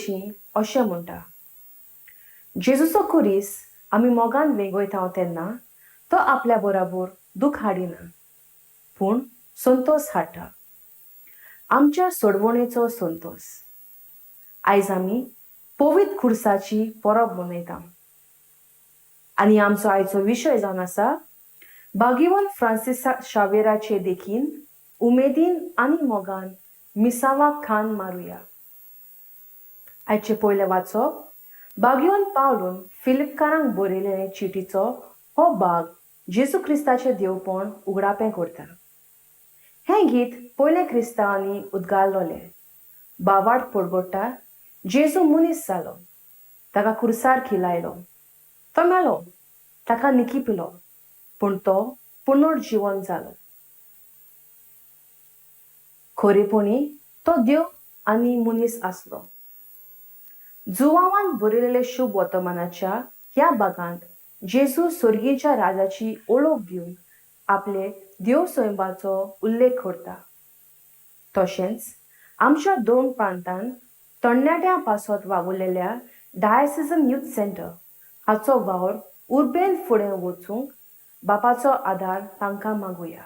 विशीं अशें म्हणटा, जेजूचो खुरीस आमी मोगान वेंगयता तेन्ना तो आपल्या बराबर दुख हाडिना पूण संतोस हाडटा, आमच्या सोडवणेचो संतोस. आयज आमी पवित्र खुर्साची परब मनयता आनी आमचो आयचो विशय जावन आसा भाग्यवंत फ्रांसीस शावेराचे देखीन उमेदीन आनी मोगान मिसावाक खान मारुया. आयचें पयलें वाचप भाग्यवंत पावलून फिलिपकारांक बरयलेले चिटीचो हो भाग जेजू क्रिस्ताचें देवपण उगडापें करता. हें गीत पयलें क्रिस्तांवांनी उद्गारलोलें बावाट पडगोडटा जेजू मनीस जालो, ताका कुर्सार खिलायलो, तो मेलो, ताका निकिपिलो, पूण तो पुनर्जिवन जालो. खरेपणी तो देव आनी मनीस आसलो. जुवावान बरयलेले शुभ वर्तमानाच्या ह्या भागांत जेजू सर्गीच्या राजाची ओळख दिवन आपले देव स्वयंबाचो उल्लेख करता. तशेंच आमच्या दोन प्रांतान तरणाट्यां पासत वावुरलेल्या डायसिजन यूथ सेंटर हाचो वावर उर्बेन फुडें वचूंक बापाचो आदार तांकां मागुया.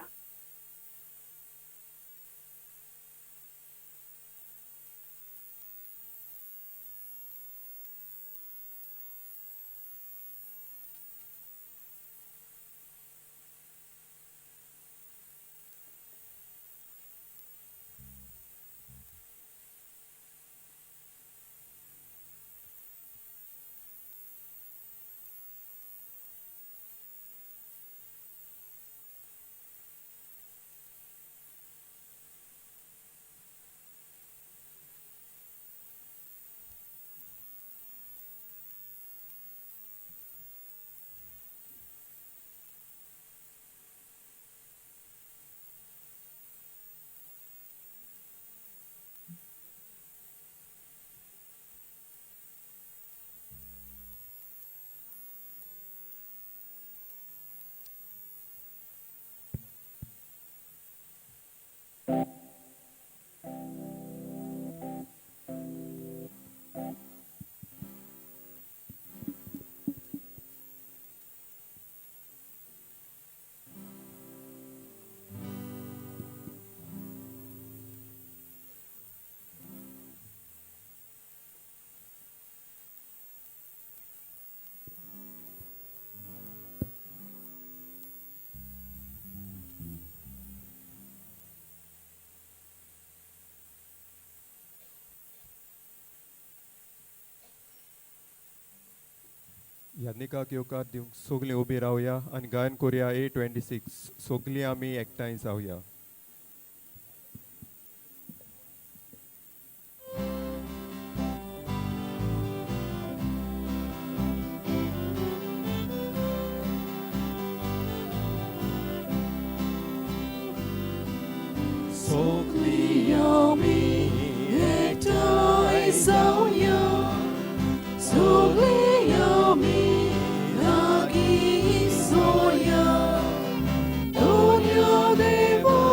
यादनिकाक येवकार दिवंक सगलीं उबी रावया आनी गायन करुया 826. सगलीं आमी एकठांय जावया. सगलीं आमी एकठांय जावया, सगलीं आमी लागीं सोया, दोन्या देवा.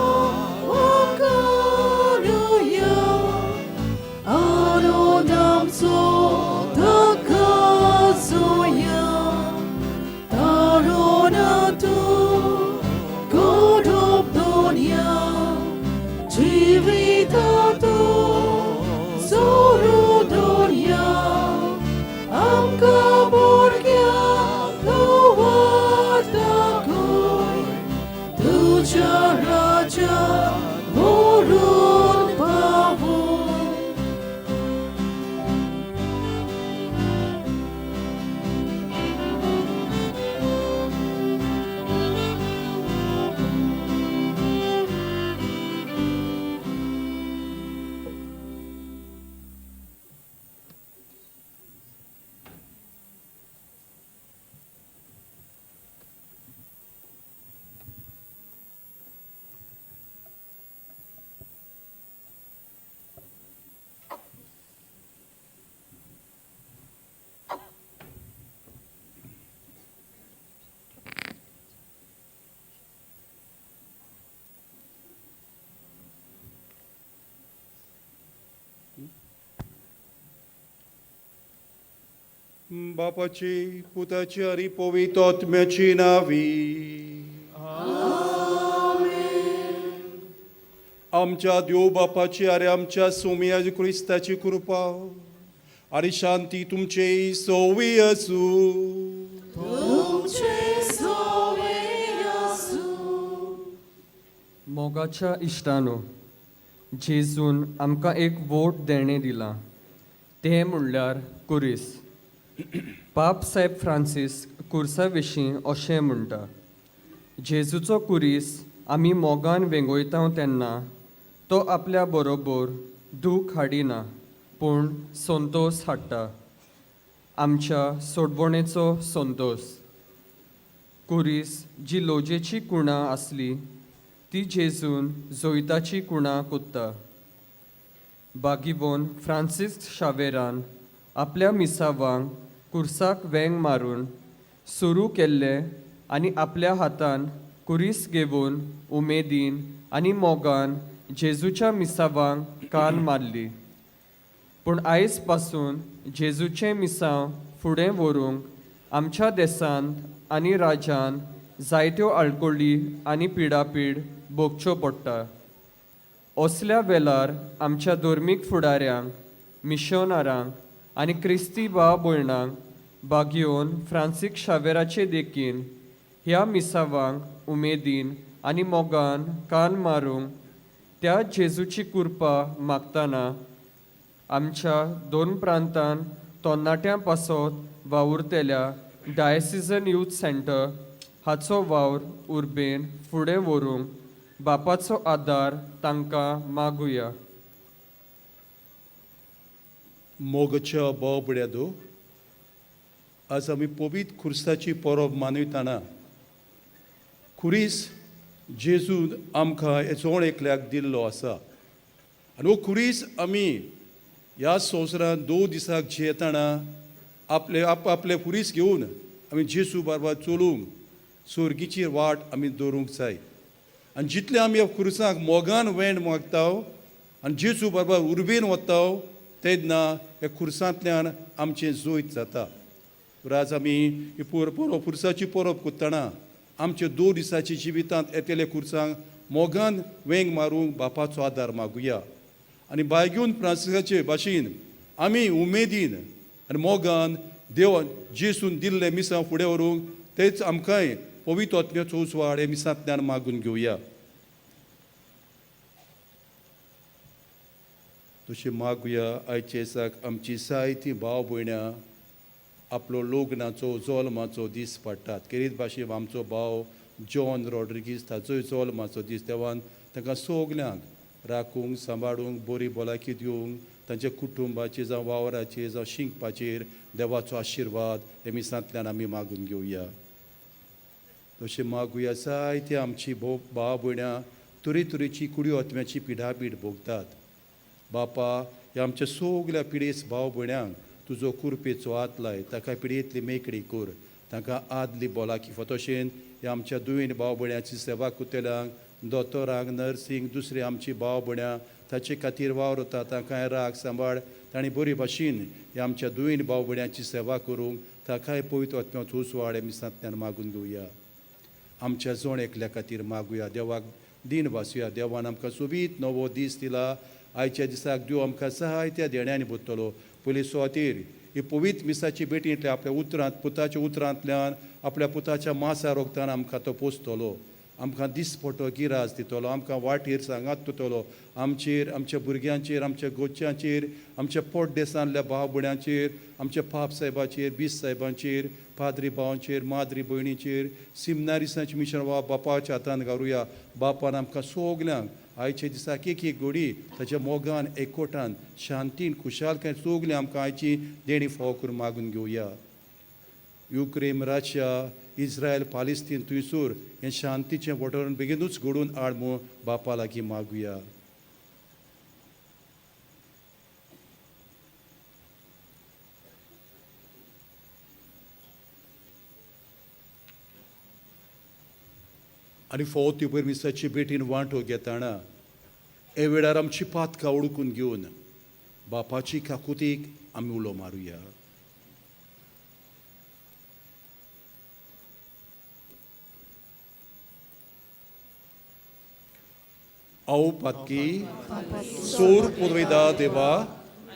बापाची पुताची आनी पवित्र आत्म्याची नावी. आमच्या देव बापाची आनी आमच्या सोमया क्रिस्ताची कृपा आनी शांती तुमचे सोवी आसूं. तुमचे सोवे आसूं. मोगाच्या इश्टानो, जेजून आमकां एक वोट देणें दिलां, तें म्हणल्यार कुरीस. पाप साहेब फ्रांसीस कुर्सा विशीं अशें म्हणटा, जेजूचो कुरीस आमी मोगान वेंगयता तेन्ना तो आपल्या बरोबर दूख हाडिना पूण संतोस हाडटा, आमच्या सोडवणेचो संतोस. कुरीस जी लोजेची कुणां आसली ती जेजून जोयताची कुणां कोत्ता. बागिबोन फ्रांसीस शावेरान आपल्या मिसावांक कुर्साक वेंग मारून सुरू केल्लें आनी आपल्या हातान कुरीस घेवन उमेदीन आनी मोगान जेजूच्या मिसावांक कान मारली. पूण आयज पासून जेजूचें मिसांव फुडें व्हरूंक आमच्या देसांत आनी राज्यांत जायत्यो आडकोळी आनी पिडापीड भोगच्यो पडटा. असल्या वेळार आमच्या धर्मीक फुडाऱ्यांक, मिशनारांक आनी क्रिस्ती भाव भयणांक बागयोवन फ्रांसीक शावेराचे देखीन ह्या मिसावांक उमेदीन आनी मोगान कान मारूंक त्या जेजूची कृपा मागतना आमच्या दोन प्रांतान तरणाट्यां पासत वावुरतल्या डायसिजन यूथ सेंटर हाचो वावर उर्बेन फुडें व्हरूंक बापाचो आदार तांकां मागुया. मोगच्या बोबड्यादो, आज आमी पवित्र खुर्साची परब मानयतना खुरीस जेजून आमकां जण एकल्याक दिल्लो आसा आनी हो खुरीस आमी ह्या संवसारांत दोन दिसाक जियेतना आपले आप आपले खुरीस घेवन आमी जेजू बारबार चलूंक सोर्गीची वाट आमी दवरूंक जाय. आनी जितले आमी ह्या खुरसाक मोगान वेंड मागता आनी जेजू बारबार उर्बेन वता तेन्ना ह्या खुरसांतल्यान आमचें जैत जाता. तर आज आमी ही परब खुरसाची परब करतना आमच्या दोन दिसाच्या जिवितांत येतले खुरसांक मोगान वेंग मारूंक बापाचो आदार मागुया आनी बायगून फ्रांसिसाचे भाशेन आमी उमेदीन आनी मोगान देव जेसून दिल्ले मिसां फुडें व्हरूंक तेच आमकांय पवित्र आत्म्याचो उजवाड हे मिसांतल्यान मागून घेवया. तशें मागुया आयचे दिसाक आमची जायतीं भाव भयणां आपलो लग्नाचो जल्माचो दीस पडटात. खेरीत भाशेन आमचो भाव जॉन रॉड्रिगीस ताचोय जल्माचो दीस, देवान तांकां सगल्यांक राखूंक सांबाळूंक बरी भलायकी दिवंक तांच्या कुटुंबाचेर जावं वावराचेर जावं शिंकपाचेर देवाचो आशिर्वाद हे मिसांतल्यान आमी मागून घेवया. तशें मागुया जायती आमची भाव भयणां तरेतरेची कुडी आत्म्याची पिडापीड भोगतात. बापा, ह्या आमच्या सगल्या पिडेस्त भाव भयणांक तुजो कुरपेचो हात लाय, ताका पिडयेंतली मेकळी कर, तांकां आदली भलायकी तशेंच ह्या आमच्या दुयेंत भाव भयणांची सेवा करतल्यांक, दोतोरांक, नर्सींक, दुसरे आमची भाव भयणां ताचे खातीर वावरता तांकां राग सांबाळ, तांणी बरी भाशेन ह्या आमच्या दुयेंत भाव भयणांची सेवा करूंक ताकाय पवित्र आत्म्याचो उजवाड हे मिसांतल्यान मागून घेवया. आमच्या जण एकल्या खातीर मागुया, देवाक दीन भासुया. देवान आमकां सोबीत नवो दीस दिला, आयच्या दिसाक देव आमकां जायत्या देण्यांनी भरतलो. पयले सुवातेर ही पवित्र मिसाची भेटींतल्या आपल्या उतरांत, पुताच्या उतरांतल्यान, आपल्या पुताच्या मासा रोगतान आमकां तो पोसतलो, आमकां दिसपटो गिराज दितलो, आमकां वाटेर सांगात दितलो, आमचेर, आमच्या भुरग्यांचेर, आमच्या गोच्यांचेर, आमच्या पोट देसांतल्या भाव भयणांचेर, आमच्या पाप साहेबाचेर, बीस साहेबांचेर, पाद्री भावांचेर, माद्री भयणीचेर, सिमनारिसांची मिशन वा बापाच्या हातान घालुया. बापान आमकां सगल्यांक आयच्या दिसाक एक एक घोडी ताच्या मोगान, एकवटान, शांतीन, खुशालकायेन सगळीं आमकां आयची देणी फावो करून मागून घेवया. युक्रेन, रशिया, इस्रायल, पालिस्तीन थंयसर हें शांतीचें वातावरण बेगीनूच घडोवन हाड म्हूण बापा लागीं मागुया. आनी फावो ती परमेश्वराची भेटीन वांटो घेतना हे वेळार आमची पातकां ओळखून घेवन बापाची काकुतीक आमी उलो मारुया. हांव पातकी सोर पुरयता देवा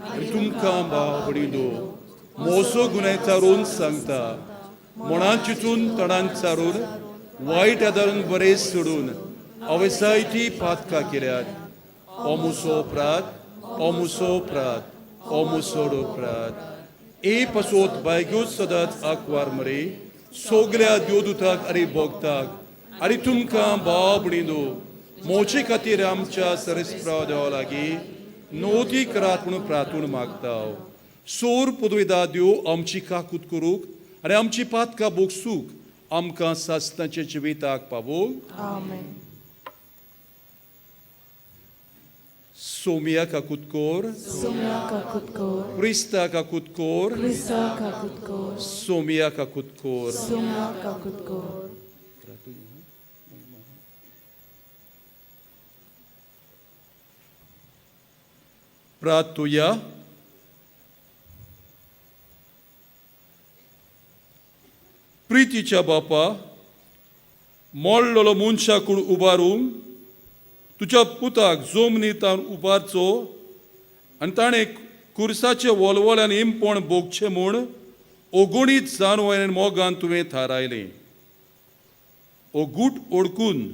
आनी तुमकां भाव भयणीनो मोसो गुन्यांव चारून सांगता मनां चिंतून तणान चारून वायट आदारून बरें सोडून हांवें जायतीं पातकां केल्यात. ओ मुसो अपराध, ओ मुसो अपराध, ओ मुसो अपराध. ए पासोत बायग्यो सदांच आंकवार मरे सगल्या देवदूताक आनी भोगताक आनी तुमकां भाव भयणीनो मोचे खातीर आमच्या सरस्प्रा देवा लागीं नवती करात म्हणून प्रार्थून मागता. सोर पुदविदा देव आमची काकूत करूंक आनी आमची पातकां बोगसूंक आमकां सासणाच्या जिविताक पावोवंक. आमेन. सोमिया काकूत कोर, सोम्या काकूत कोर, क्रिस्ता काकूत कोर, क्रिस्ता काकूत कोर, सोमिया काकूत कोर. सोम्या काकूत कोर. प्रार्थुया. प्रितीच्या बापा, मोडलेलो मनशाकूड उबारूंक तुज्या पुताक जोमनीतान उबारचो आनी ताणें कुर्साचे वलवल्यान इमपण भोगचें म्हूण ओगुणीत जानवऱ्यान मोगान तुवें थारायलें. ओगूट ओडकून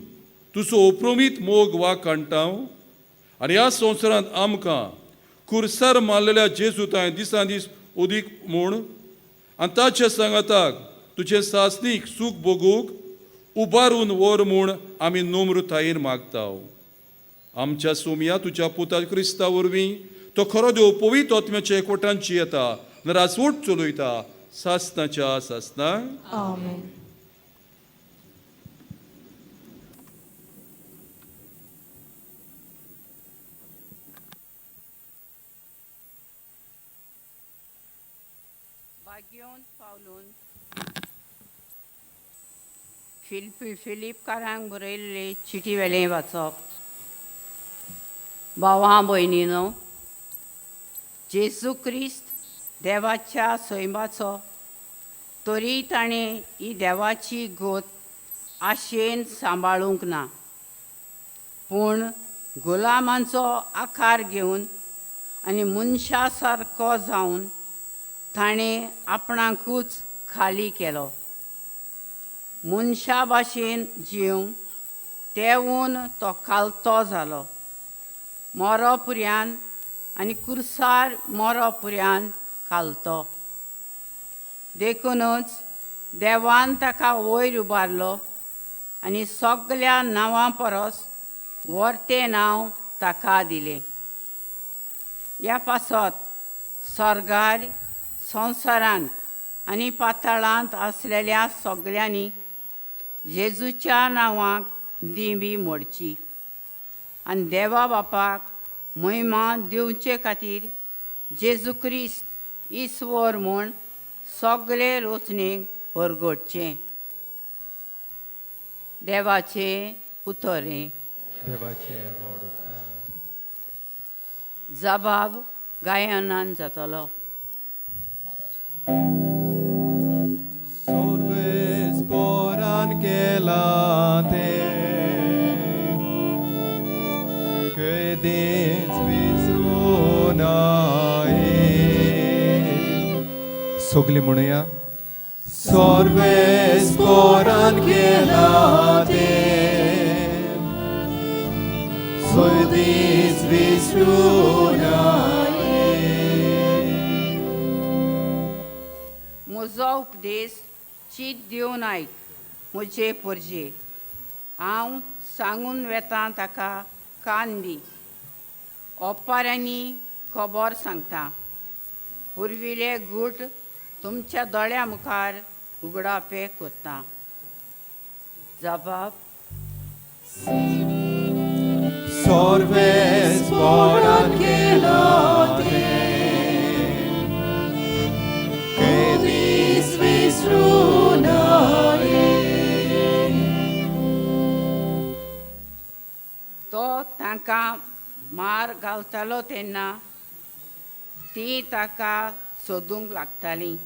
तुजो ओप्रमीत मोग वा कांटाव आनी ह्या संवसारांत आमकां कुर्सार मारलेल्या जेजू तांय दिसान दीस ओदीक म्हूण आनी ताच्या सांगाताक तुजें सासणीक सूख भोगूंक उबारून व्हर म्हूण आमी नम्रतायेन मागता. आमच्या सोमया तुज्या पुता क्रिस्ता वरवीं तो खरो देव पवित्र आत्म्याच्या एकवटान जियेता राजवट चलयता सासणाच्या सासणां. आमेन. बागयोन पावलून फिलिपकारांक बरयल्ले चिटी वेलें वाचप. भावां भयणीनो, जेजू क्रिस्त देवाच्या सैमाचो तरी ताणें ही देवाची गोत आशेन सांबाळूंक ना, पूण गुलामांचो आकार घेवन आनी मनशा सारको जावन ताणें आपणाकूच खाली केलो. मनशा भाशेन जिवन तेवून तो खालतो जालो, मोरो पुऱ्यान आनी कुर्सार मोरो पुऱ्यान खालतो. देखूनच देवान ताका वयर उबारलो आनी सगल्या नांवां परस वर्तें नांव ताका दिलें. ह्या पासत स्वर्गार, संवसारांत आनी पाताळांत आसलेल्या सगल्यांनी जेजूच्या नांवाक दिंबी मोडची आनी देवा बापाक महिमा दिवचे खातीर जेजू क्रिस्त ईश्वर म्हूण सगळे रोचणेक परगटचें. देवाचें उतर हें. देवाचें व्हड उपकार. जबाब गायनान जातलो. सोर्वेस पोरान केला तें केदींच विसरूं नये. सगलीं म्हणुया. सोर्वेस पोरान केला तें सदींच विसरूं नये. म्हजो उपदेश चीत दिवन आयक म्हजे पोरजे, हांव सांगून वेतां ताका कान दी. ओपाऱ्यांनी खबर सांगता, पुर्विले गूट तुमच्या दोळ्या मुखार उगडापे करता. जबाब. सोर्वेस पोरान केला तें केदींच विसरूं नये. तो तांकां मार घालतालो तेन्ना तीं ताका सोदूंक लागतालीं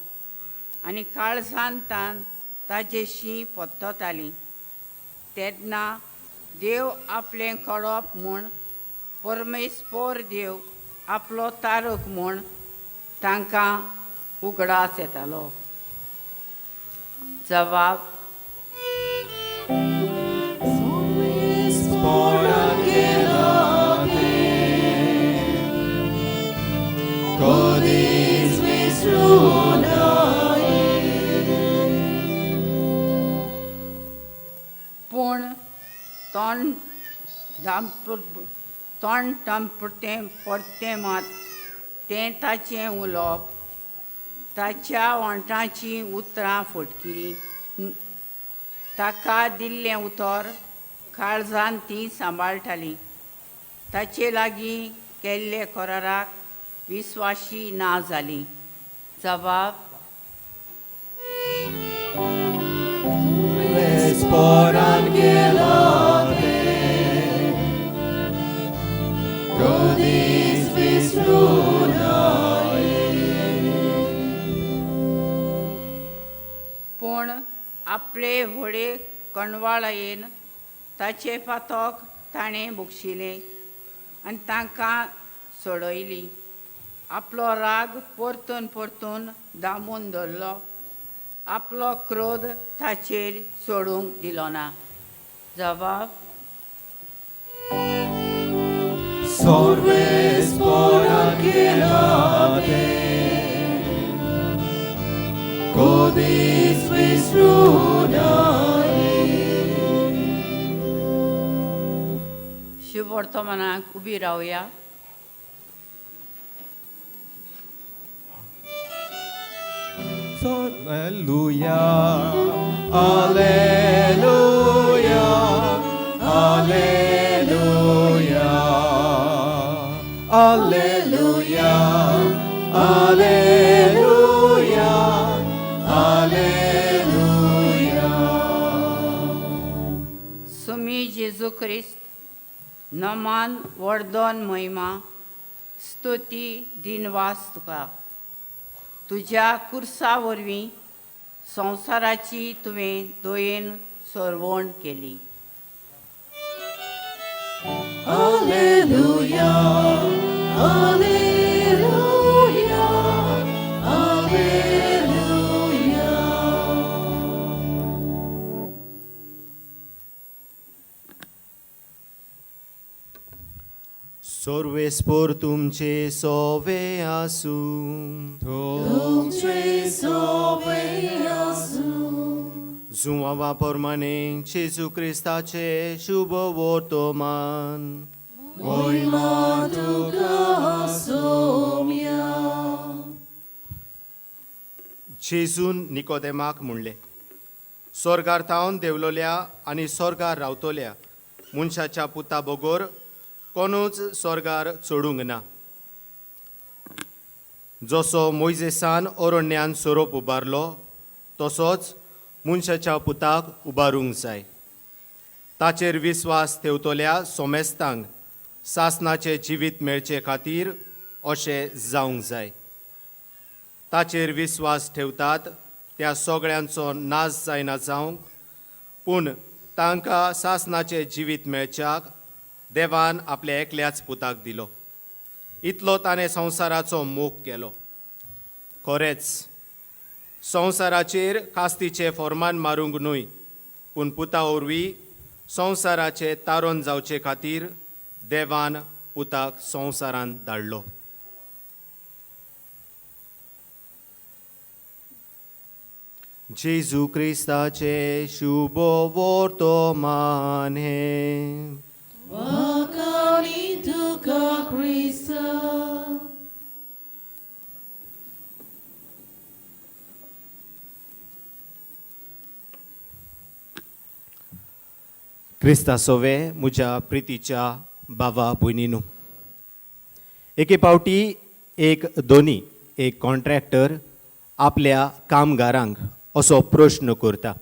आनी काळजान तान ताजेशी पत्ततालीं. तेन्ना देव आपलें कडप म्हूण, परमेस्पोर देव आपलो तारक म्हूण तांकां उगडास येतालो. जवाब. कदीच विसरूं नये. पूण तोंड तोंड तांपुरतें परतें मात तें ताचें उलोवप, ताच्या ओंठाचीं उतरां फटकिरीं. ताका दिल्लें उतर काळजान तीं सांबाळटालीं. ताचे लागीं केल्ले कराराक विस्वाशी ना जालीं. जबाब. पोरान केला तें कदीच विसरूं नये. पूण आपले व्हडे कणवाळायेन ताचें पातक ताणें भोगशिलें आनी तांकां सोडयलीं. आपलो राग परतून परतून दामून धरलो, आपलो क्रोध ताचेर सोडूंक दिलो ना. जबाब. सर्वेस्पोरान केला तें कदीच विसरूं नये. शुभ वर्तमानाक उबी रावया. Alleluia, Alleluia, Alleluia, Alleluia, Alleluia, Alleluia. Sumi जेजू क्रिस्त नमान, वर्दन, महिमा, स्तुती, दिनवास तुका. तुज्या कुर्सा वरवीं संवसाराची तुवें दयेन सरवण केली. Alleluia, Alleluia, Alleluia. सर्वेस्पोर तुमचे सोवे आसूं. तुमचे सोवे आसूं. जुवावा प्रमाणे जेजू क्रिस्ताचे शुभ वर्तमान. मोहिमा तुका सोम्या. जेजून निकोदेमाक म्हणलें, स्वर्गार थावन देंवलोल्या आनी स्वर्गार रावतल्या मनशाच्या पुता बगर कोणूच स्वर्गार चडूंक ना. जसो मोयजेसान अरण्यान सोरोप उबारलो, तसोच मनशाच्या पुताक उबारूंक जाय. ताचेर विस्वास ठेवतल्या सोमेस्तांक सासनाचें जिवीत मेळचे खातीर अशें जावंक जाय. ताचेर विस्वास ठेवतात त्या सगळ्यांचो नाश जायना जावंक, पूण तांकां सासनाचें जिवीत मेळच्याक देवान आपल्या एकल्याच पुताक दिलो. इतलो ताणें संवसाराचो मोग केलो. खरेंच, संवसाराचेर कास्तीचें फॉर्मान मारूंक न्हय, पूण पुता वरवीं संवसाराचें तारण जावचे खातीर देवान पुताक संवसारांत धाडलो. जेजू क्रिस्ताचें शुभ वर्तमान हें. वाखाणी तुका क्रिस्ता. क्रिस्ता सोवे म्हज्या प्रितीच्या बाबा भयणीनू, एके फावटी एक दोनी, एक कॉन्ट्रॅक्टर आपल्या कामगारांक असो प्रश्न करता,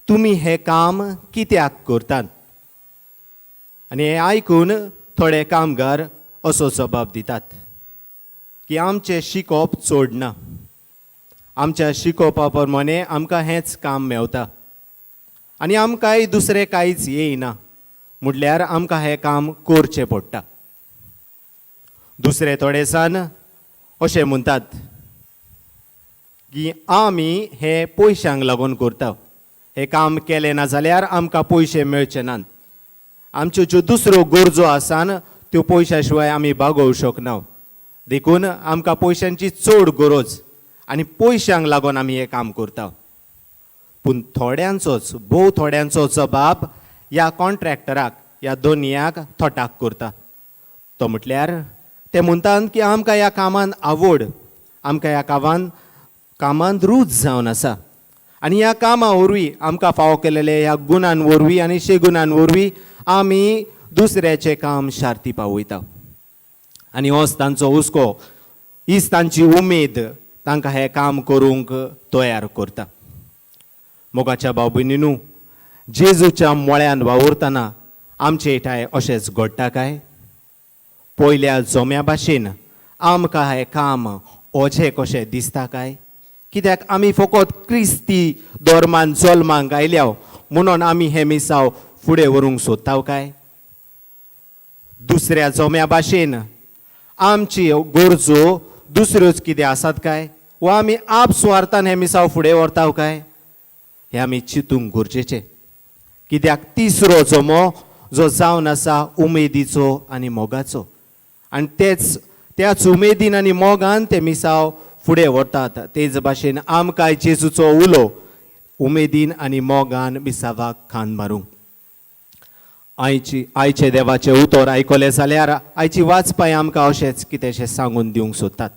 तुमी हें काम कित्याक करतात? आनी हें आयकून थोडे कामगार असो जबाब दितात की आमचें शिकोवप चड ना, आमच्या शिकोवपा प्रमाणे आमकां हेंच काम मेवता. आनी आमकांय दुसरें कांयच येयना, म्हटल्यार आमकां हें काम करचें पडटा. दुसरे थोडे जाण अशें म्हणटात की आमी हे पयशांक लागून करता, हें काम केलें ना जाल्यार आमकां पयशे मेळचे नात, आमच्यो ज्यो दुसऱ्यो गरजो आसा त्यो पयशां शिवाय आमी भागोवंक शकना, देखून आमकां पयशांची चड गरज आनी पयशांक लागून आमी हें काम करता. पूण थोड्यांचोच, भोव थोड्यांचो जबाब ह्या कॉन्ट्रॅक्टराक, ह्या दोनयाक थटाक करता. तो म्हटल्यार ते म्हणटात की आमकां ह्या कामान आवड, आमकां ह्या कामांत रूच जावन आसा आनी ह्या कामा वरवीं आमकां फावो केलेले ह्या गुणान वरवीं आनी शेगुणान वरवीं आमी दुसऱ्याचें काम शार्ती पावयता. आनी होच तांचो हुस्को, हीच तांची उमेद तांकां हें काम करूंक तयार करता. मोगाच्या भाव भयणीनू, जेजूच्या मळ्यान वावुरतना आमचे ठांय अशेंच घडटा काय? पयल्या जोम्या भाशेन आमकां हें काम ओजें कशें दिसता काय? कित्याक आमी फकत क्रिस्ती धर्मान जल्माक आयल्या म्हणून आमी हें मिसांव फुडें व्हरूंक सोदता काय? दुसऱ्या जोम्या भाशेन आमची गरजो दुसऱ्योच कितें आसात काय, वा आमी आप सुवार्थान हें मिसांव फुडें व्हरता काय? हें आमी चिंतूंक गरजेचें. कित्याक तिसरो जमो जो जावन आसा उमेदीचो आनी मोगाचो, आनी तेच त्याच उमेदीन आनी मोगान ते मिसांव फुडें व्हरतात. तेच भाशेन आमकां जेजूचो उलो उमेदीन आनी मोगान मिसावाक खांद मारूंक. आयचे देवाचें उतर आयकलें जाल्यार आयची वाचपाय आमकां अशेंच कितेंशें सांगून दिवंक सोदतात.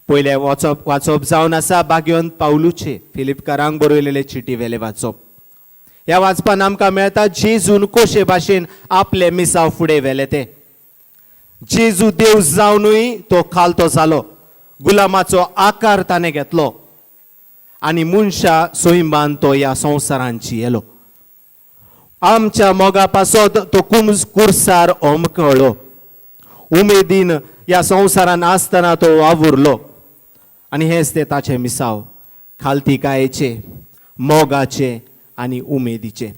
पयलें वाचप जावन आसा बाग्योन पावलूचे फिलिपकारांक बरयलेले चिटी वेलें वाचप. ह्या वाचपान आमकां मेळटा जेजून कशे भाशेन आपले मिसांव फुडें व्हेले ते. जेजू देव जावनूय तो खालतो जालो, गुलामाचो आकार ताणें घेतलो आनी मनशा सोयंबान तो ह्या संवसारान जियेलो. आमच्या मोगा पासत तो कुर्सार ओमकळ्ळो, उमेदीन ह्या संवसारान आसतना तो वावुरलो आनी हेंच तें ताचें मिसांव, खालतिकायेचें, मोगाचें आनी उमेदीचें.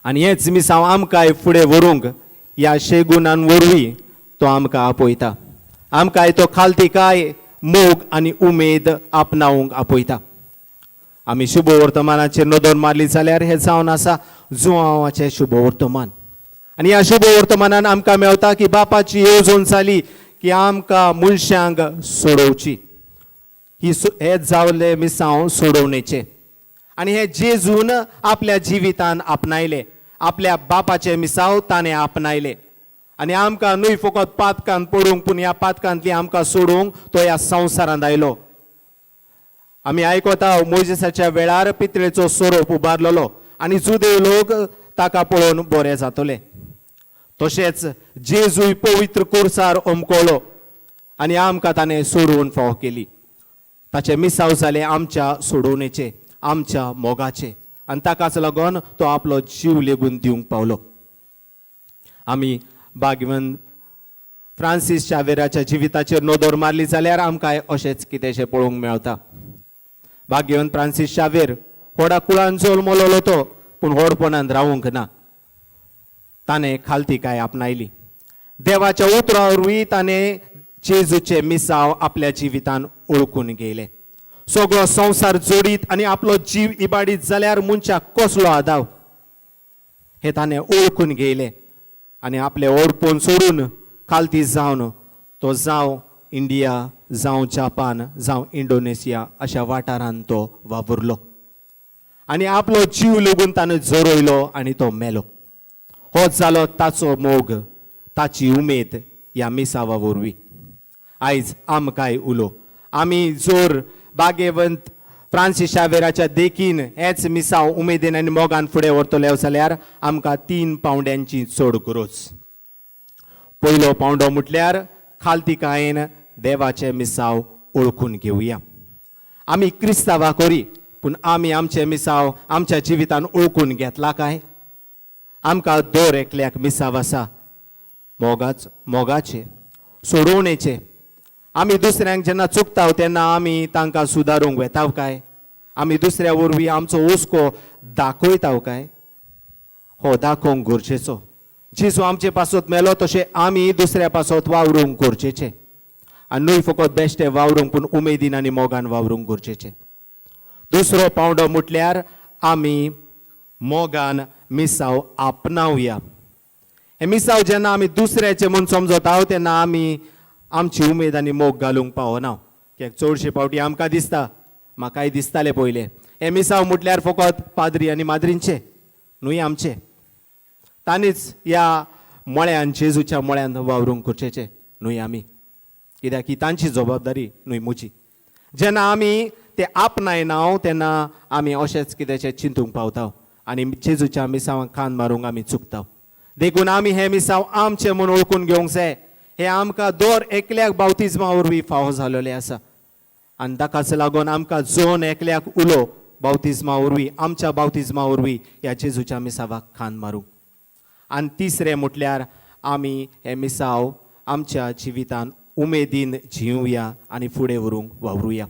आनी हेंच मिसांव आमकांय फुडें व्हरूंक ह्या शेगुणान वरवीं तो आमकां आपयता, आमकांय तो खालतिकाय, मोग आनी उमेद आपणावंक आपयता. आमी शुभ वर्तमानाचेर नदर मारली जाल्यार हें जावन आसा जुवांवाचें शुभ वर्तमान. आनी ह्या शुभ वर्तमानान आमकां मेळटा की बापाची येवजण जाली की आमकां मनशांक सोडोवची, ही हें जावलें मिसांव सोडोवणेचें. आनी हें जेजून आपल्या जिवितान आपणायलें, आपल्या बापाचें मिसांव ताणें आपणायलें आनी आमकां न्हय फकत पातकान पडूंक, पूण ह्या पातकांतली आमकां सोडूंक तो ह्या संवसारांत आयलो. आमी आयकता मोजेसाच्या वेळार पितळेचो सोरोप उबारलेलो आनी जुदेव लोक ताका पळोवन बरे जातले. तशेंच जेजूय पवित्र कुर्सार ओमकळ्ळो आनी आमकां ताणें सोडोवन फावो केली. ताचें मिसांव जालें आमच्या सोडोवणेचें, आमच्या मोगाचें आनी ताकाच लागून तो आपलो जीव लेगून दिवंक पावलो. आमी भाग्यवंत फ्रांसीस शावेराच्या जिविताचेर नदर मारली जाल्यार आमकां अशेंच कितेंशें पळोवंक मेळटा. भाग्यवंत फ्रांसीस शावेर व्हडा कुळान जल्मलोलो तो, पूण व्हडपणान रावूंक ना, ताणें खालतिकाय आपणायली. देवाच्या उतरा वरवीं ताणें जेजूचें मिसांव आपल्या जिवितान ओळखून घेयलें. सगळो संवसार जोडीत आनी आपलो जीव इबाडीत जाल्यार मनशाक कसलो आदाव हें ताणें ओळखून घेयलें आनी आपलें ओडपोन सोडून खालती जावन तो जावं इंडिया, जावं जापान, जावं इंडोनेशिया अशा वाठारान तो वावुरलो आनी आपलो जीव लेगून ताणें जरयलो आनी तो मेलो. हो जालो ताचो मोग, ताची उमेद ह्या मिसावा वरवीं. आयज आमकांय उलो, आमी जोर भाग्यवंत फ्रांसीस शावेराच्या देखीन हेच मिसांव उमेदीन आनी मोगान फुडें व्हरतले जाल्यार आमकां 3 पावंड्यांची चड गरज. पयलो पावंडो म्हटल्यार खालतिकायेन देवाचें मिसांव ओळखून घेवया. आमी क्रिस्तांवां करी, पूण आमी आमचें मिसांव आमच्या जिवितान ओळखून घेतला काय? आमकां दर एकल्याक मिसांव आसा मोगाचें, सोडोवणेचें. आमी दुसऱ्यांक जेन्ना चुकता तेन्ना आमी तांकां सुदारूंक वेता काय? आमी दुसऱ्या वरवीं आमचो हुस्को दाखयता काय? हो दाखोवंक गरजेचो. जेजू आमचे पासत मेलो तशें आमी दुसऱ्या पासत वावरूंक गरजेचें, आनी न्हय फकत बेश्टे वावरूंक पूण उमेदीन आनी मोगान वावरूंक गरजेचें. दुसरो पावंडो म्हटल्यार आमी मोगान मिसाव आपणावया. हें मिसाव जेन्ना आमी दुसऱ्याचें म्हूण समजता तेन्ना आमी आमची उमेद आनी मोग घालूंक पावना. कित्याक चडशे फावटी आमकां दिसता, म्हाकाय दिसतालें पयलें, हें मिसाव म्हटल्यार फकत पाद्री आनी माद्रींचें न्हय आमचें. तांणीच ह्या मळ्यान जेजूच्या मळ्यान वावरूंक गरजेचें न्हय आमी, कित्याक ही तांची जबाबदारी न्हय म्हजी. जेन्ना आमी ते आपणायना तेन्ना आमी अशेंच कित्याचें चिंतूंक पावता आनी जेजूच्या मिसावांक कान मारूंक आमी चुकता. देखून आमी हें मिसांव आमचें म्हूण वळखून घेवंक जाय. हें आमकां दर एकल्याक बावतिज्मा वरवीं फावो जालोलें आसा आनी ताकाच लागून आमकां जोन एकल्याक उलो बावतिज्मा वरवीं, आमच्या बावतिज्मा वरवीं ह्या जेजूच्या मिसावाक खान मारूंक. आनी तिसरें म्हटल्यार आमी हें मिसांव आमच्या जिवितान उमेदीन जिवया आनी फुडें व्हरूंक वावरुया.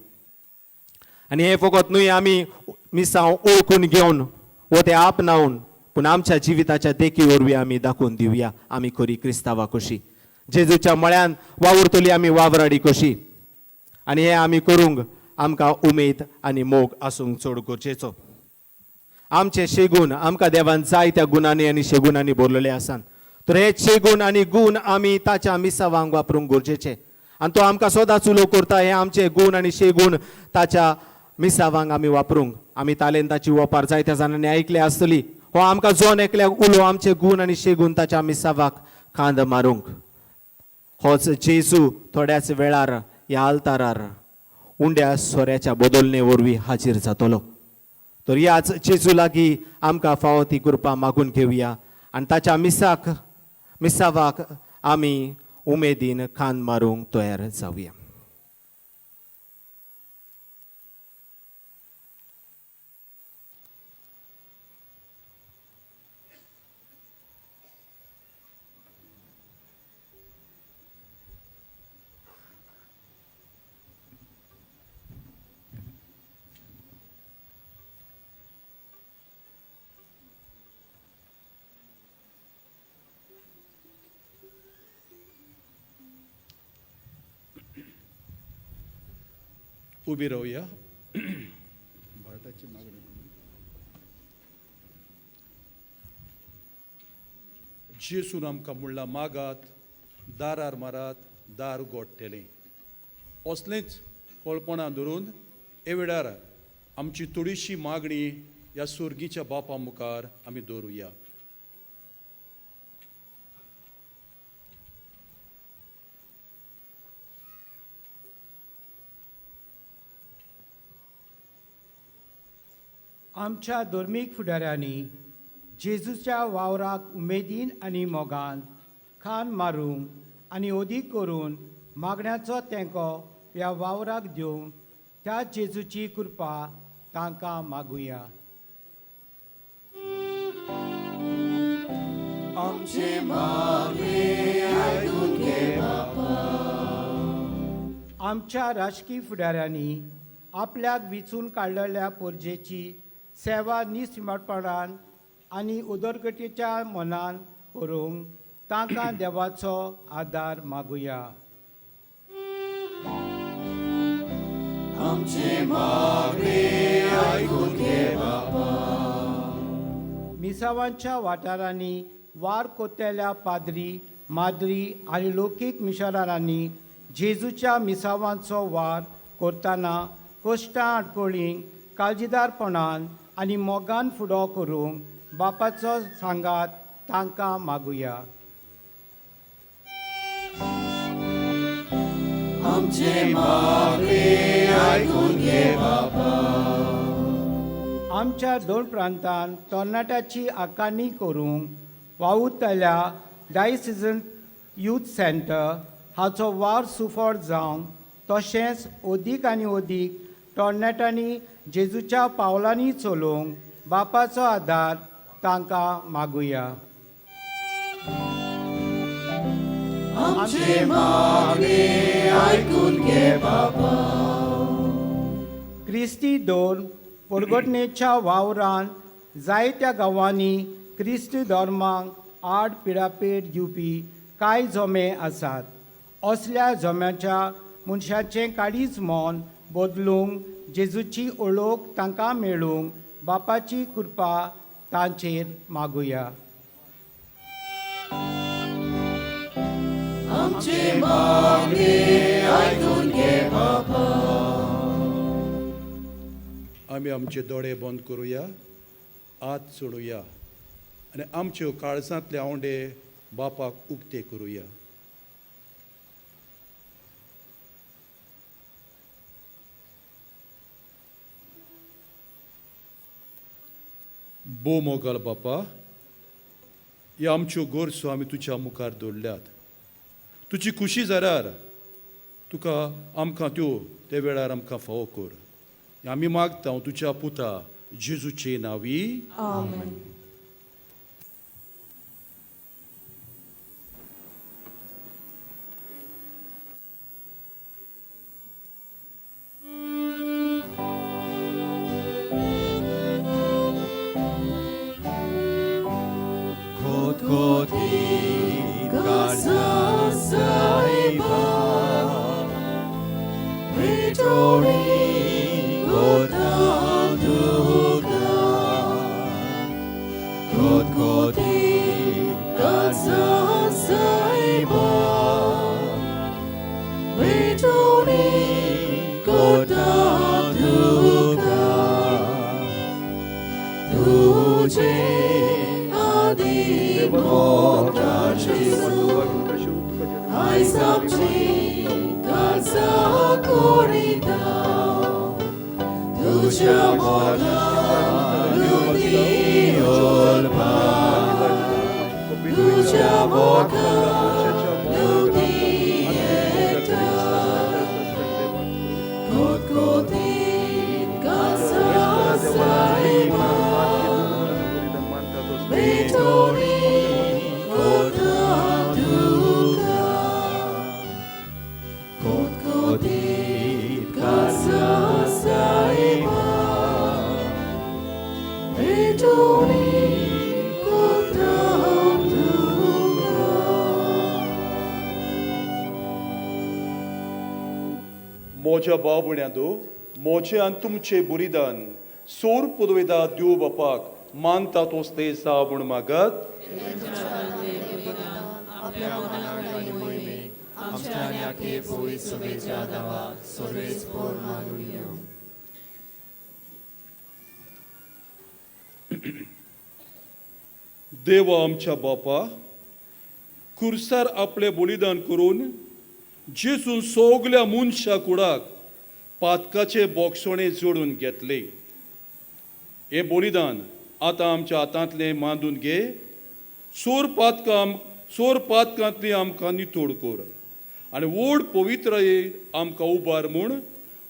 आनी हें फकत न्हय आमी मिसांव ओळखून घेवन वो तें आपणावन, पूण आमच्या जिविताच्या देखी वरवीं आमी दाखोवन दिवया आमी खरी क्रिस्तांवा कशी, जेजूच्या मळ्यान वावुरतली आमी वावराडी कशी. आनी हें आमी करूंक आमकां उमेद आनी मोग आसूंक चड गरजेचो. आमचे शेगूण आमकां देवान जाय त्या गुणांनी आनी शेगुणांनी भरलेले आसात, तर हे शेगूण आनी गूण आमी ताच्या मिसावांक वापरूंक गरजेचे. आनी तो आमकां सदांच उलो करता हे आमचे गूण आनी शेगूण ताच्या मिसावांक आमी वापरूंक. आमी तालेंताची वपार जायत्या जाणांनी आयकले आसतली. हो आमकां जोन एकल्याक उलो आमचे गूण आनी शेगूण ताच्या मिसावाक कांद मारूंक. होच जेजू थोड्याच वेळार ह्या आल्तारार उंड्या सोऱ्याच्या बदलणे वरवीं हाजीर जातलो. तर ह्याच जेजू लागीं आमकां फावो ती कृपा मागून घेवया आनी ताच्या मिसाक मिसावाक आमी उमेदीन कान मारूंक तयार जावया. उबी रावया. भारताची मागणी. जेसून आमकां म्हणलां, मागात, दारार मारात, दार गोडटेलें. असलेंच कळपणां धरून हे वेळार आमची थोडीशी मागणी ह्या सुर्गीच्या बापा मुखार आमी दवरुया. आमच्या धर्मीक फुडाऱ्यांनी जेजूच्या वावराक उमेदीन आनी मोगान खान मारूंक आनी ओदीक करून मागण्याचो तेंको ह्या वावराक दिवंक त्या जेजूची कृपा तांकां मागुया. आमचे मागणे आयकून घे बापा. आमच्या राजकी फुडाऱ्यांनी आपल्याक विचून काडलेल्या पोरजेची सेवा निस्वार्थपणान आनी उदरगतीच्या मनान करूंक तांकां देवाचो आदार मागुया. आमचे मागणे आयकून घे बापा. मिसावांच्या वाठारांनी वार कोतेल्या पाद्री, माद्री आनी लोकीक मिशनरांनी जेजूच्या मिसावांचो वार करतना कश्टां आडकोळींक काळजीदारपणान आनी मोगान फुडो करूंक बापाचो सांगात तांकां मागुया. आमचे मागणे आयकून घे बापा. आमच्या दोन प्रांतान तरणाट्याची आकारणी करूंक वावुरतल्या डायसिजन यूथ सेंटर हाचो वावर सुफळ जावंक तशेंच अदीक आनी अदीक तरणाट्यांनी जेजूच्या पावलांनी चलोवंक बापाचो आदार तांकां मागुया. आमचे मागणे आयकून घे बापा. क्रिस्ती दोन परगटणेच्या वावरान जायत्या गांवांनी क्रिस्ती धर्माक आड पिडापेट दिवपी कांय जमे आसात. असल्या जम्याच्या मनशाचें काळीज मन बदलूंक जेजूची ओळख तांकां मेळूंक बापाची कृपा तांचेर मागुया. आमचे मागणे आयकून घे बापा. आमी आमचे दोळे बंद करुया, हात सोडुया आनी आमच्यो काळजांतले आवंडे बापाक उक्ते करुया. भोव मोगाल बापा, ह्यो आमच्यो गरजो आमी तुज्या मुखार दवरल्यात. तुजी खुशी जाल्यार तुका आमकां त्यो ते वेळार आमकां फावो कर. आमी मागता तुज्या पुता जेजूचे नांवी. आमेन. खोत काळजा सायबा पेटोणी कोता तुका. खोत काळजा सायबा पेटोणी कोता तुका. तुझे आदी मोगता जेजू आयज आमची काळजा कोरिता. तुज्या मोगान ती ओलपा, तुज्या मोगान ती येता. खोत काळजा सायबा पेटोणी कोता तुका. खोत काळजा सायबा पेटोणी कोता तुका. म्हज्या भाव भयण्यांनो, म्हजें आनी तुमचें बलिदान सोर पुदवेदा देव बापाक मानता तोसले जावं म्हूण मागात. आपल्या मनाक आनी मोहिमेक आमच्या आनी आखे पवित्र सभेच्या नांवाक सर्वेस पोर मानून घेवं. देवा आमच्या बापा, खुर्सार आपलें बलिदान करून जेजून सगल्या मनशा कुडाक पातकाचे बोगसणे जोडून घेतले. हें बलिदान आतां आमच्या हातांतलें मांदून घे. सोर पातकांतली आमकां नितोड कर आनी व्हड पवित्राये आमकां उबार म्हूण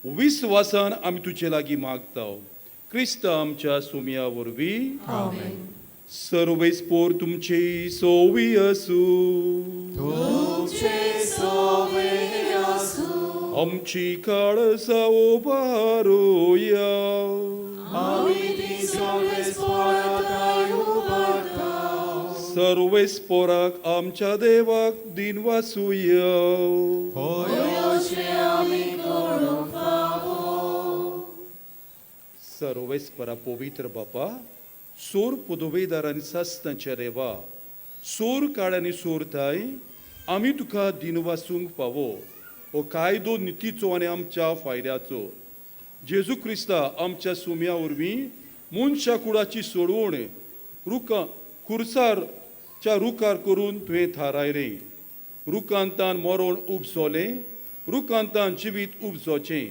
विस्वासान आमी तुजे लागीं मागता. क्रिस्त आमच्या सुमया वरवीं. सर्वेस्पोर तुमची सोवी आसूं. तुमचे सोवे आसूं. आमची काळजां उबारुया. आमी ती सर्वेस्पोराक उबारता. सर्वेस्पोराक आमच्या देवाक दिनवासुया. होय अशें आमी करूंक फावो. सर्वेस्परा पवित्र बापा, सोर पुदुवेदार आनी सासणाचे रेवा, सोर काळ आनी सोरताय आमी तुका दिनवासूंक फावो. हो कायदो नितीचो आनी आमच्या फायद्याचो. जेजू क्रिस्ता आमच्या सुम्या वरवीं मनशा कुडाची सोडवण रुका खुर्सारच्या रुखार करून तुवें थारायलें. रुखांतान मरण उपजोलें, रुखांतान जिवीत उपजोचें.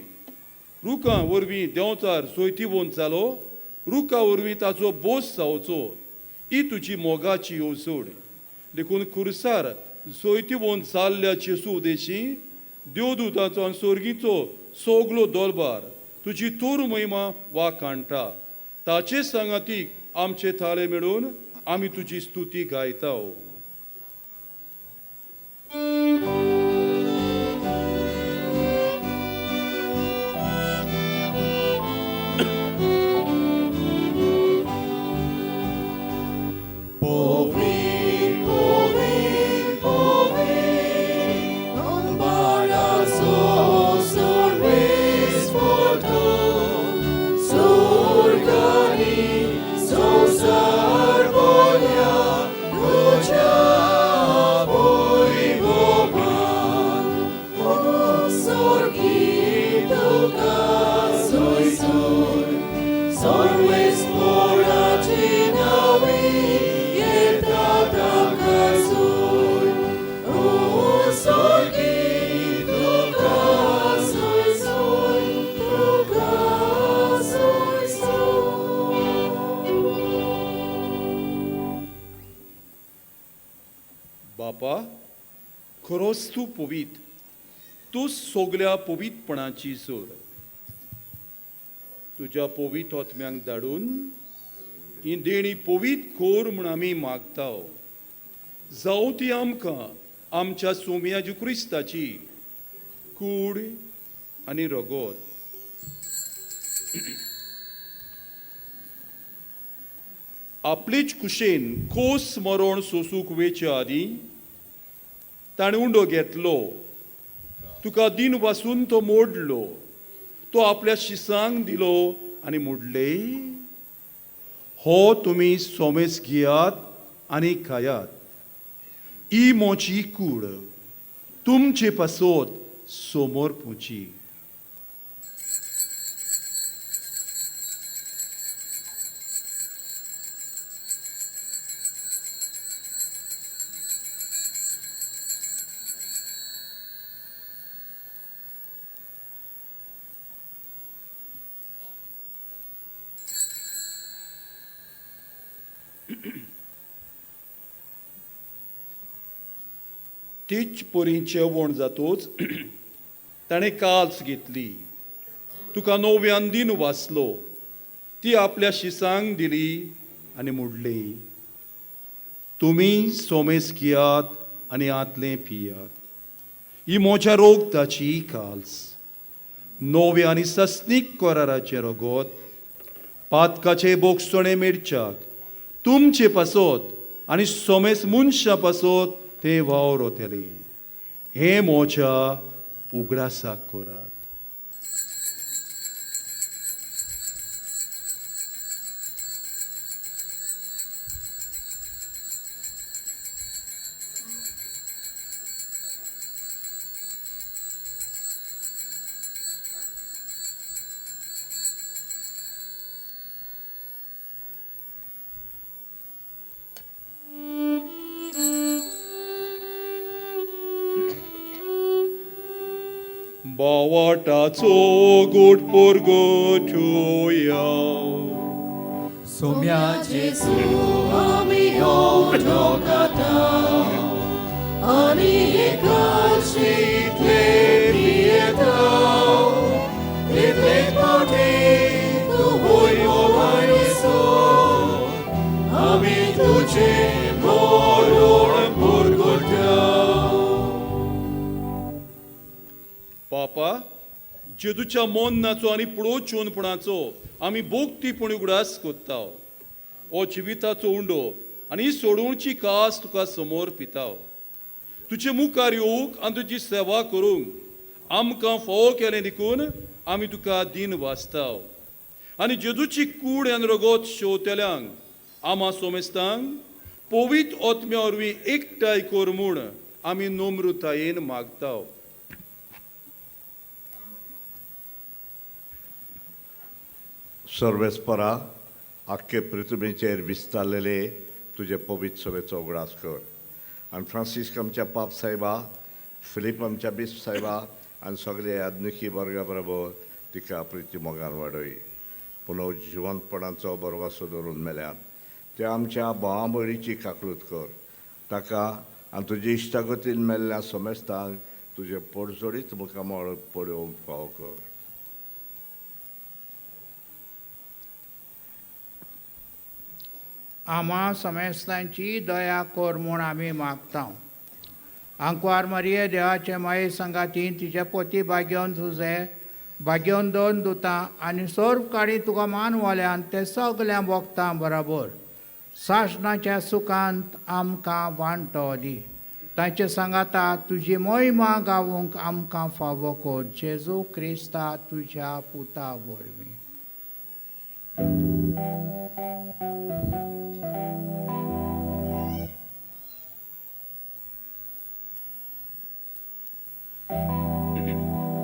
रुखां वरवीं देंवचार सोयतीवंत जालो, रुखा वरवीं ताचो बोस जावचो. ही तुजी मोगाची येवजण. देखून खुर्सार सोयतीवंत जाल्ल्या जेजू उदेशी देवदूताचो आनी सोर्गीचो सगलो दरबार तुजी तोर महिमा वाखाणटा. ताचे सांगातीक आमचे थाळे मेळून आमी तुजी स्तुती गायता. खरोच तूं पवीत, तूं सगल्या पवीतपणाची जोड. तुज्या पवीत आत्म्यांक धाडून ही देणी पवीत कोर म्हूण आमी मागता. जावं ती आमकां आमच्या सोम्या जेजू क्रिस्ताची कूड आनी रगत. आपलेच कुशेन कोस मरण सोसूंक वेचे आदीं ताणें उंडो घेतलो, तुका दिन वासून तो मोडलो, तो आपल्या शिसांक दिलो आनी मोडले, हो तुमी सोमेस घेयात आनी खायात, ही मोची कूड तुमचे पासत समोर पुची. तीच परी जेवण जातोच ताणें काल्स घेतली, तुका नव्यान दिन वाचलो, ती आपल्या शिसांक दिली आनी मोडली, तुमी सोमेस घेयात आनी आतलें पियात, ही म्हज्या रोगताची काल्स, नव्या आनी सस्नीक कराराचें रगत, पातकाचे बोगसणे मेळच्याक तुमचे पासत आनी सोमेस मनशां पासत ते वावर वतले. हें म्हज्या उगडासाक करात. बावाटाचो गोड पोरगोटोया सोम्या जेजू आमी उठो खाता आनी एकाच इतले पियेता, तितले फावटी तूं वयर वयसो आमी तुजें मरण पुरगोटा. पापा, जेजूच्या मोन्नाचो आनी पळोवचोनपणाचो आमी भोगतीपणी उगडास कोत्ता. हो जिविताचो उंडो आनी सोडोवची कास तुका समोर पिता. तुजे मुखार येवंक आनी तुजी सेवा करूंक आमकां फावो केलें देखून आमी तुका दीन वाचता. आनी जेजूची कूड आनी रगत शेवतेल्यांक आमा सोमेस्तांक पवीत आत्म्या वरवीं एकठांय कर म्हूण आमी नम्रतायेन मागता. सर्वेस्परा, आख्खे पृथ्वीचेर विस्तारलेले तुजे पवित्र सभेचो उगडास कर आनी फ्रांसिस्क आमच्या पाप साहेबा, फिलीप आमच्या बिस्प साहेबा आनी सगळे आधुनिकी वर्गा बरोबर तिका प्रिती मोगान वाडय. पुनव जिवंतपणाचो बरवासो धरून मेल्यान त्या आमच्या भावा भयणीची काकळूत कर. ताका आनी तुजे इश्टागतीन मेल्ल्या समेस्तांक तुजें पोटजोडीत मुखामळ पळोवंक फावो कर. आमा समेस्तांची दया कर म्हूण आमी मागता. आंकवार मारिये देवाचे माये संगातीन तिचे पोती भाग्योन तुजे भाग्योन दोन दुतां आनी सर्व काडी तुका मानवल्यान ते सगल्या भोगतां बराबर सासणाच्या सुखांत आमकां वांटो दी. तांचे सांगाता तुजी मोहिमा गावूंक आमकां फावो कर, जेजू क्रिस्ता तुज्या पुता वरवीं.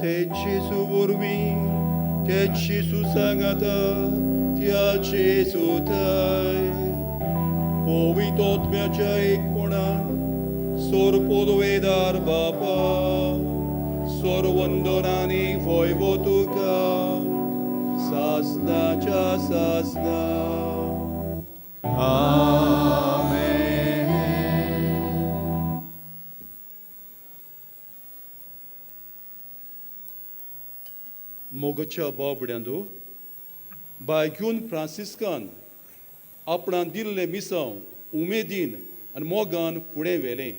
ते जेजू वरवीं, ते जेजू सांगाता, त्या जेजूताय पवित्र आत्म्याच्या एकपणान सोरपोदवेदार बापा, सोरवंदनानी वैवो तुका सासनाच्या सासना. आमेन. मोगच्या भाव भुड्यांदो बायक्यून फ्रांसिस्कान आपणान दिल्लें मिसांव उमेदीन आनी मोगान फुडें व्हेलें.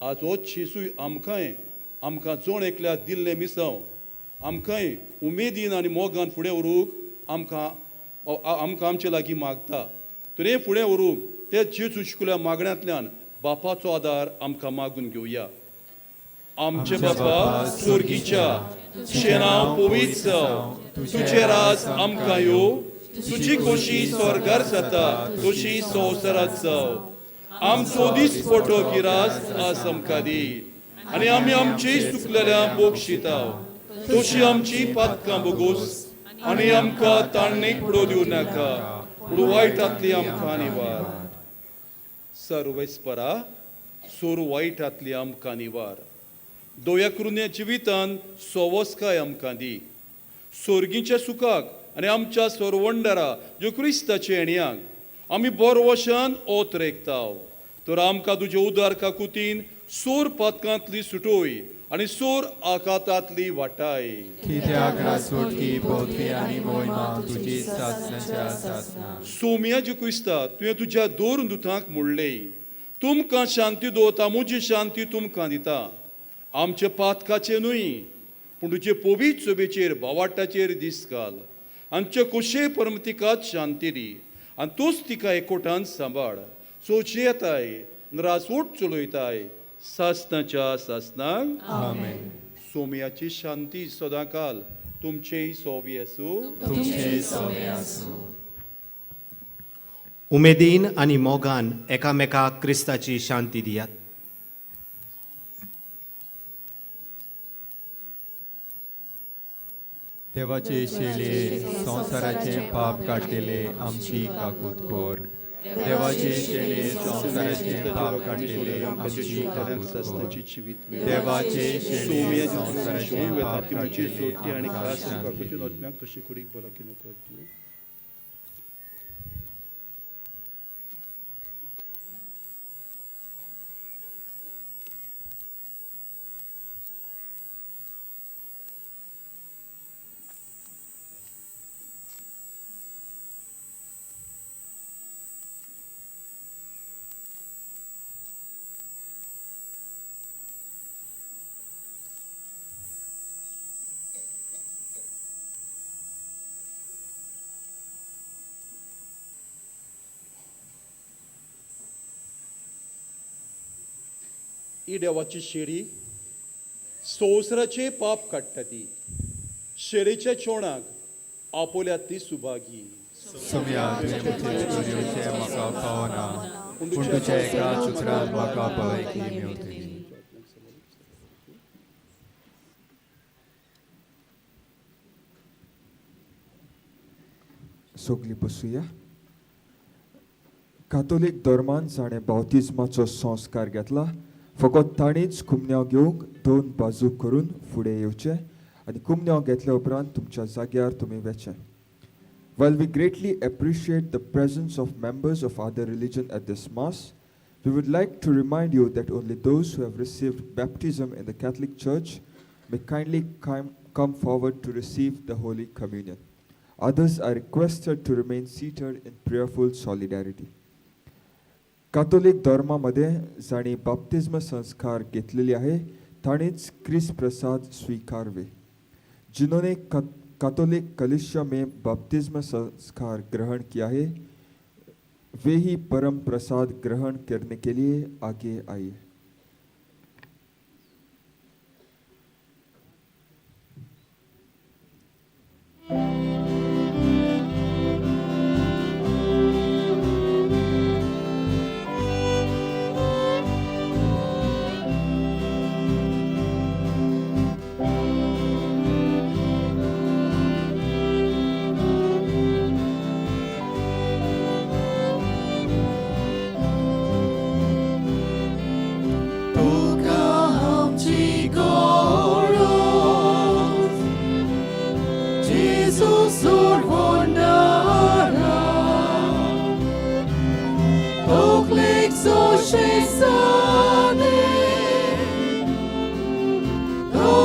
आज होच जेजूय आमकांय आमकां जोण एकल्याक दिल्लें मिसांव आमकांय उमेदीन आनी मोगान फुडें व्हरूंक आमकां आमकां आमचे लागीं मागता. तर हें फुडें व्हरूंक ते जेजू शिकल्या मागण्यांतल्यान बापाचो आदार आमकां मागून घेवया. आमचे बापा स्वर्गीच्या, तुजें नांव पवित्र जावं, तुजें राज आमकां यो, तुजी खोशी स्वर्गार जाता तशी संवसारांत जावं. आमचो दिसपटो गिरास आज आमकां दी आनी आमी आमची चुकलेल्या बोगशिताव तशी आमची पातकां बोगोस आनी आमकां ताणणेक पडो दिवं नाका पूण वायटांतली आमकां निवार. सर्वेस्परा सोर वायटांतली आमकां निवार. दोया करून जिवितान सवस्काय आमकां दी. सोर्गीच्या सुखाक आनी आमच्या सोरवंडरा ज्यो क्रिस्ताचे येणयांक आमी बोरवशान ओत रेखताव. तर आमकां तुजे उदार काकुतीन सोर पातकांतली सुटोय आनी सोर आकातांतली वाटाय. कित्याक राजवटकी पवती आनी मोहिमा तुजी सासणाच्या सासणा. सोम्या ज्यो क्रिस्ता तुवें तुज्या दोन दुतांक म्हणलें, तुमकां शांती दवरता, म्हजी शांती तुमकां दिता. आमचे पातकाचे न्हय पूण तुजे पवित्र सभेचेर बावाटाचेर दीस घाल. आमचे कुशे परमतिकाच शांती दी आनी तूंच तिका एकवटान सांबाळ. सोची येताय रासवट चलयताय सासणाच्या सासणाक. आमेन. सोम्याची शांती सदांकाल तुमचेय सोवी आसूं. तुमचेय सोवे आसूं. उमेदीन आनी मोगान एकामेकाक क्रिस्ताची शांती दियात. देवाचे शेले संवसाराचे पाप काडटले आमची काकूत कर. देवाचे शेले संवसाराचे पाप काडटले आमची काकूत कर. देवाचे शेले संवसाराचे पाप काडटले आमकां शांती दी. तशी कुडीक भलायकी नको दिवं. ही देवाची शेरी संवसाराचे पाप काडटा ती शेरीच्या चोणाक आपोल्यात ती सुभागी. सोम्या तुवें म्हजेर चलयेचें म्हाका फावना, पूण तुज्या एका उतरान म्हाका भलायकी मेवतली. सगळीं बसुया. कातोलीक धर्मान जाणें बावतिज्माचो संस्कार घेतला फकत ताणीच कुमन्यांव घेवंक दोन बाजू करून फुडें येवचें आनी कुमन्यांव घेतल्या उपरांत तुमच्या जाग्यार तुमी वचें. While we greatly appreciate the presence of members of other religion at this Mass, we would like to remind you that only those who have received baptism in the Catholic Church may kindly come forward to receive the Holy Communion. Others are requested to remain seated in prayerful solidarity. कातोलीक धर्मामध्ये जांणी बाप्तिज्म संस्कार घेतलेले आहे ताणीच क्रिस्त प्रसाद स्वीकारवे. जिन्होंने कातोलिक कलिसिया में बपतिस्मा संस्कार ग्रहण किया है वे ही परम प्रसाद ग्रहण करने के लिए आगे आइए.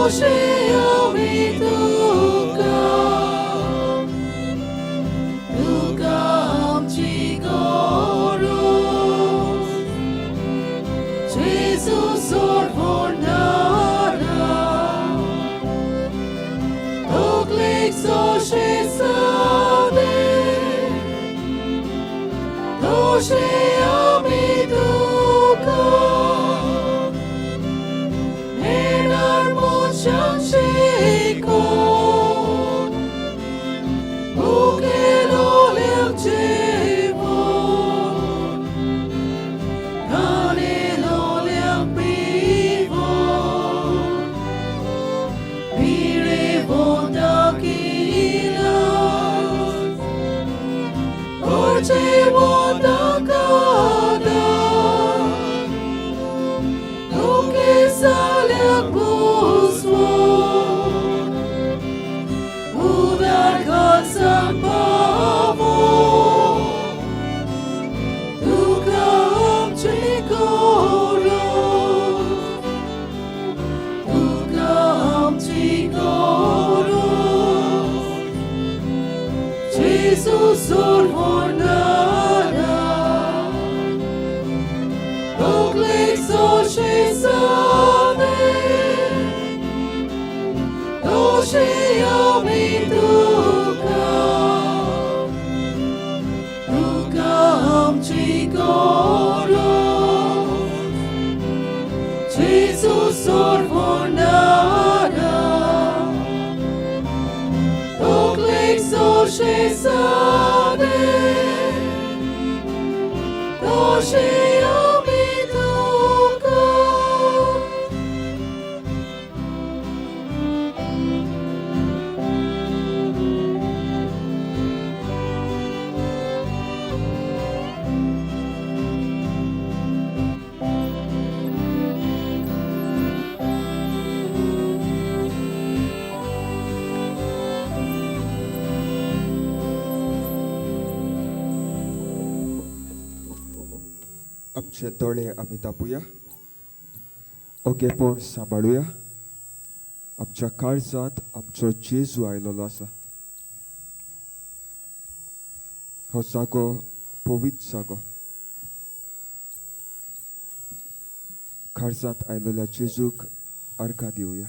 Toshi omi tuka. तोकलेक सोशे सादे, तोशे आमी तुका, हेणार मनशांक शिकोवन, भुकेलोल्यांक जेवोवन, तानेलोल्यांक पिवोवन, पिडेवंतांक इलाज, गरजेवंतांक आदार, दुखेस्ताल्यांक पोसवण, उदार घासांक पावोवन, तुका आमची गरज, तुका आमची गरज, जेजू सोडवणारा, तोकलेक सोशे सादे, तोशे आमी तुका, तुका आमची गरज, जेजू सोडवणारा, तोकलेक सोशे सादे, तोशे आमी तुका. आमचे दोळे आमी तापुया, ओगेपण सांबाळुया. आमच्या काळजांत आमचो जेजू आयलेलो आसा. हो जागो पवित्र जागो. काळजांत आयलेल्या जेजूक अर्घां दिवया.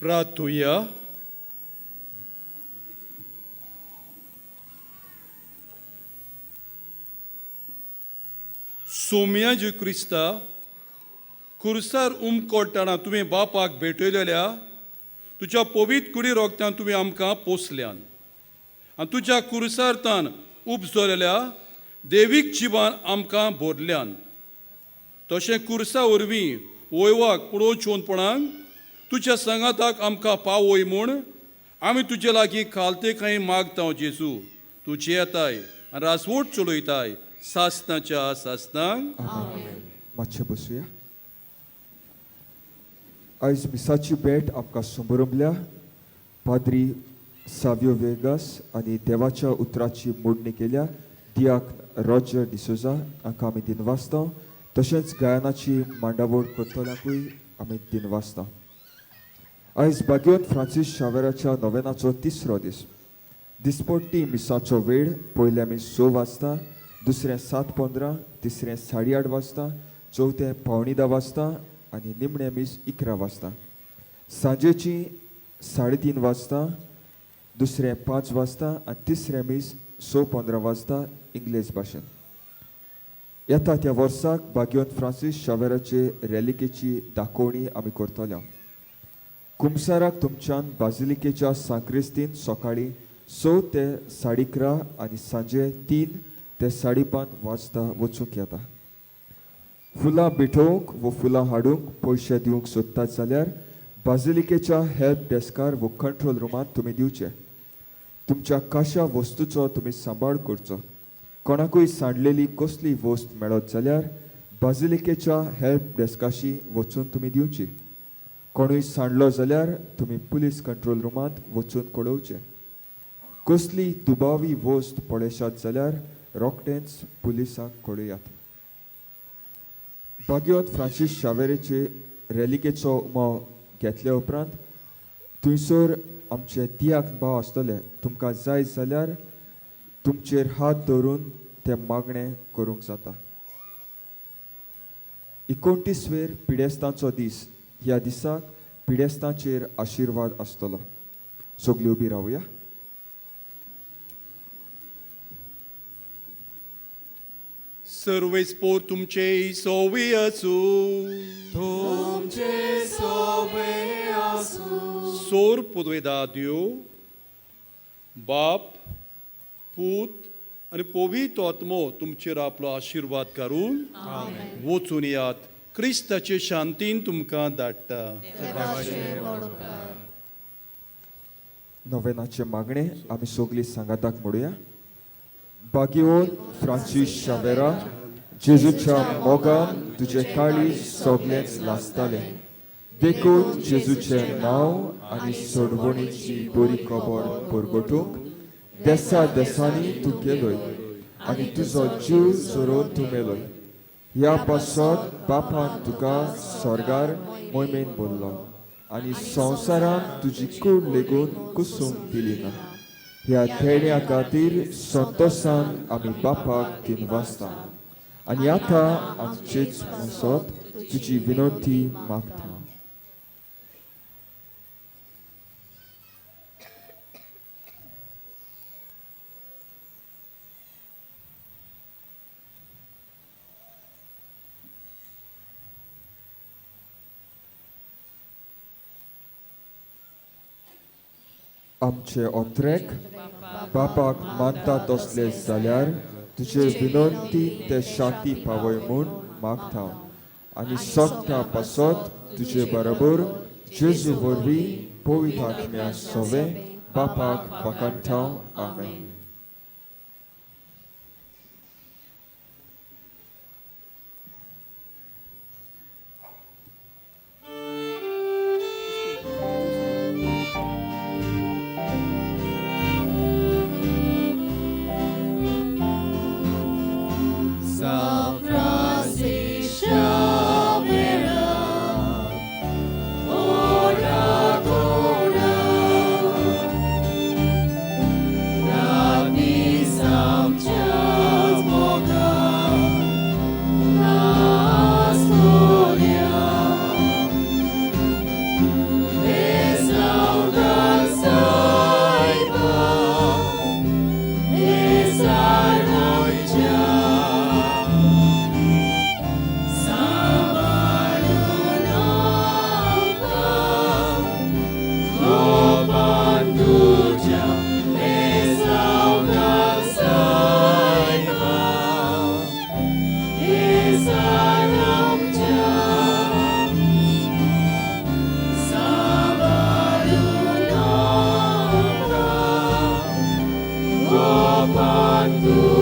प्रार्थुया. सोम्या जेजू क्रिस्ता, खुर्सार उमकोडटना तुवें बापाक भेटयलेल्या तुज्या पवित्र कुडी रोगतान तुवें आमकां पोसल्यान आनी तुज्या खुर्सार तान उपजलेल्या देवीक जिवान आमकां भरल्यान. तशें खुर्सा वरवीं वयवाक पुरोचोनपणान तुज्या सांगाताक आमकां पावय म्हूण आमी तुजे लागीं खालते कांय मागता. जेजू, तूं जियेताय आनी राजवट चलयताय सासनाच्या सासनाक. मातशें बसुया. आयज मिसाची भेट आमकां समरंभल्या पाद्री सावियो वेगास आनी देवाच्या उतराची मोडणी केल्या दियाक रॉजर डिसोजा हांकां आमी दिनवासता. तशेंच गायनाची मांडावळ करतल्यांकूय आमी दिनवासता. आयज बागेवन फ्रांसीस शावेराच्या नोवेनाचो तिसरो दीस. दिसपट्टी मिसाचो वेळ पयल्या मीस 6 वाजता, दुसरें 7:15, तिसरें 8:30 वाजता, चवथें 9:45 वाजता आनी निमणें मीस 11 वाजता. सांजेची 3:30 वाजता, दुसरें 5 वाजता आनी तिसरें मीस 6:15 वाजता इंग्लेज भाशेन. येता त्या वर्साक बागेवन फ्रांसीस शावेराचे रेलिकेची दाखोवणी आमी करतले. कुमसाराक तुमच्यान बाजिलिकेच्या सांक्रिस्तीन सकाळीं 6 ते 11:30 आनी सांजे 3 ते 5:30 वाजता वचूंक येता. फुलां बिठोवंक वो फुलां हाडूंक पयशे दिवंक सोदतात जाल्यार बाजिलिकेच्या हेल्प डेस्कार वो कंट्रोल रुमांत तुमी दिवचे. तुमच्या काशा वस्तूचो तुमी सांबाळ करचो. कोणाकूय सांडलेली कसली वस्त मेळत जाल्यार बाजिलिकेच्या हेल्प डेस्काशी वचून तुमी दिवची. कोणूय सांडलो जाल्यार तुमी पुलीस कंट्रोल रुमांत वचून कळोवचें. कसली दुबावी वस्त पळयशात जाल्यार रोखडेंच पुलिसांक कळयात. बागेवन फ्रांसीस शावेरेचे रेलिकेचो उमाव घेतल्या उपरांत थंयसर आमचे दियाक भाव आसतले. तुमकां जाय जाल्यार तुमचेर हात धरून ते मागणें करूंक जाता. 29वेर पिडेस्तांचो दीस. ह्या दिसाक पिडेस्तांचेर आशिर्वाद आसतलो. सगळीं उबी रावया. सर्वेस्पोर तुमचे सोवी आसूं, तुमचे सोवे आसूं. सोर पुदवेदा देव बाप पूत आनी पवित्र आत्मो तुमचेर आपलो आशिर्वाद करून वचून यात. क्रिस्ताचे शांतीन तुमकां धाडटा. नोवेनाचे मागणे आमी सगळीं सांगाताक म्हणुया. बागेवन फ्रांसीस शावेरा, जेजूच्या मोगान तुजे काळीज सगळेंच लासतालें, देखून जेजूचें नांव आनी सोडवणीची बरी खबर परगटूंक देसा देसांनी तूं गेलोय आनी तुजो जीव झरोवन तूं मेलोय. ह्या पासत बापान तुका स्वर्गार मोहिमेन बोल्लो आनी संवसारान तुजी कूड लेगून कुसूंक दिली ना. ह्या थेड्या खातीर संतोशान आमी बापाक दिनवासता आनी आतां आमचेच पासत तुजी विनंती मागता. आमचे ओत्रेक बापाक मानता तसले जाल्यार तुजे विनंती ते शांती पावय म्हूण मागता आनी सोगटा पासत तुजे बरोबर जेजू वरवीं पवित्र आत्म्या सोवे बापाक वाखाणटा. आमेन. Gopan.